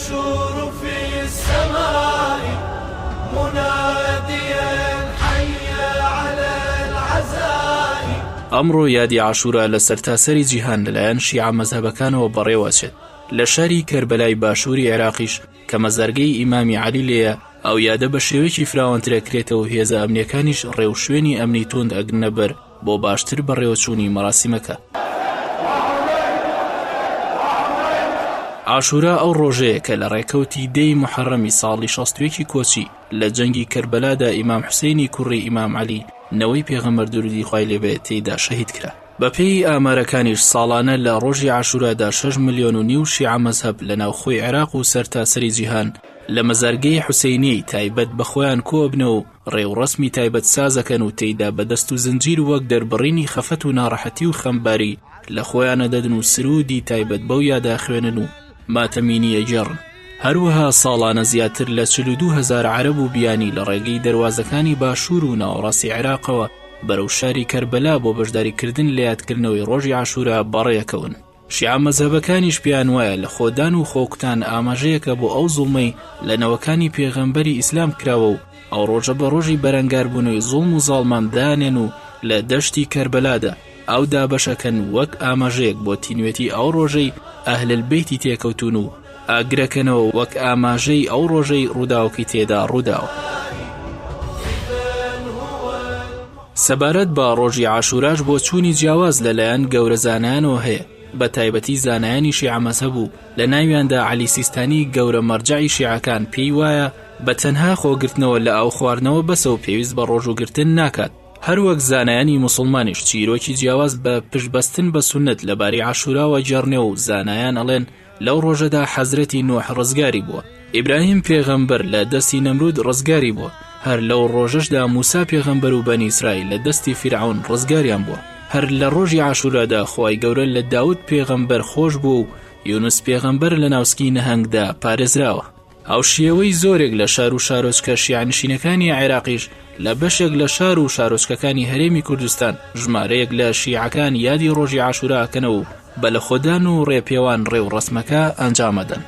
يشور في السماء مناديا حي على العزاء. ئەمڕۆ یادی عاشورا لە سەرتاسەری جیهان لەلایەن شیعە مەزهەبەکانەوە بەڕێوەچێت، لە شاری کەربەلای باشووری عێراقیش کە مەزارگەی ئیمامی عەلی لێیە، ئەو یادە بە شێوەیەکی فراوانتر ئەکرێتەوە و هێزە ئەمنییەکانیش ڕێوشوێنی ئەمنی توند ئەگرنە بەر بۆ باشتر بەڕێوەچوونی مەراسیمەکە. عاشورا ئەو ڕۆژەیە کە لە ڕێکەوتی دە ی موحەڕەمی ساڵی 61 ی کۆچی لە جەنگی کەربەلادا ئیمام حوسەینی کوڕی ئیمام عەلی نەوەی پێغەمبەر دروودی خوای لێ بێت تێیدا شەهید کرا. بەپێی ئامارەکانیش ساڵانە لە ڕۆژی عاشورادا شەش ملیۆن و نیو شیعە مەزهەب لە ناوخۆی عێراق و سەرتاسەری جیهان لە مەزارگەی حوسەینیەی تایبەت بە خۆیان کۆئەبنەوە و ڕێوڕەسمی تایبەت سازەکەن و تێیدا بە دەست و زنجیر وەک دەربڕینی خەفەت و ناڕەحەتی و خەمباری لە خۆیان ئەدەن و سروودی تایبەت بەو یادە ئەخوێنن و ماتەمینی ئەگێڕن. هەروەها ساڵانە زیاتر لە 42 هەزار عەرەب و بیانی لە ڕێگەی دەروازەکانی باشوور و ناوەڕاستی عێراقەوە بەرەو شاری کەربەلا بۆ بەشداریکردن لە یادکردنەوەی ڕۆژی عاشوورا بەڕێکەون. شیعە مەزهەبەکانیش پێیان وایە لە خۆدان و خۆکوتان ئاماژەیەکە بۆ ئەو زوڵمەی لە نەوەکانی پێغەمبەری ئیسلام کراوە و ئەو ڕۆژە بە ڕۆژی بەرەنگاربوونەوەی زوڵم و زاڵمان دانێن و لە دەشتی کەربەلادا ئاو دابەشەکەن وەک ئاماژەیەک بۆ تینوێتی ئەو ڕۆژەی ئەهلل بەیتی تێکەوتوون و ئاگرەکەنەوە وەک ئاماژەی ئەو ڕۆژەی ڕووداوەکەی تێدا ڕووداوە. سەبارەت بە ڕۆژی عاشوراش بۆچوونی جیاواز لە لایەن گەورە زانایانەوە هەیە، بە تایبەتی زانایانی شیعە مەزهەب و لە ناویاندا عەلی سیستانی گەورە مەرجەعی شیعەکان پێی وایە بە تەنها خۆگرتنەوە لە ئاو خواردنەوە بەسە و پێویست بە ڕۆژووگرتن ناکات، هەروەک زانایانی موسڵمانیش چیرۆکی جیاواز بە پشت بەستن بە سوننەت لەبارەی عاشوراوە گێڕنێ و زانایان ئەڵێن لەو ڕۆژەدا حەزرەتی نوح ڕزگاری بووە، ئیبراهیم پێغەمبەر لە دەستی نەمرود ڕزگاری بووە، هەر لەو ڕۆژەشدا موسا پێغەمبەر و بەنی ئیسرائیل لە دەستی فیرعەون ڕزگاریان بووە، هەر لە ڕۆژی عاشورادا خوای گەورە لە داود پێغەمبەر خۆش بووە و یونس پێغەمبەر لە ناوسکی نەهەنگدا پارێزراوە. هاوشێوەی زۆرێک لە شار و شارۆچکە شیعەنشینەکانی عێراقیش، لە بەشێک لە شار و شارۆچکەکانی هەرێمی کوردستان ژمارەیەک لە شیعەکان یادی ڕۆژی عاشورا ئەکەنەوە و بە لەخۆدان و ڕێپێوان ڕێوڕەسمەکە ئەنجام ئەدەن.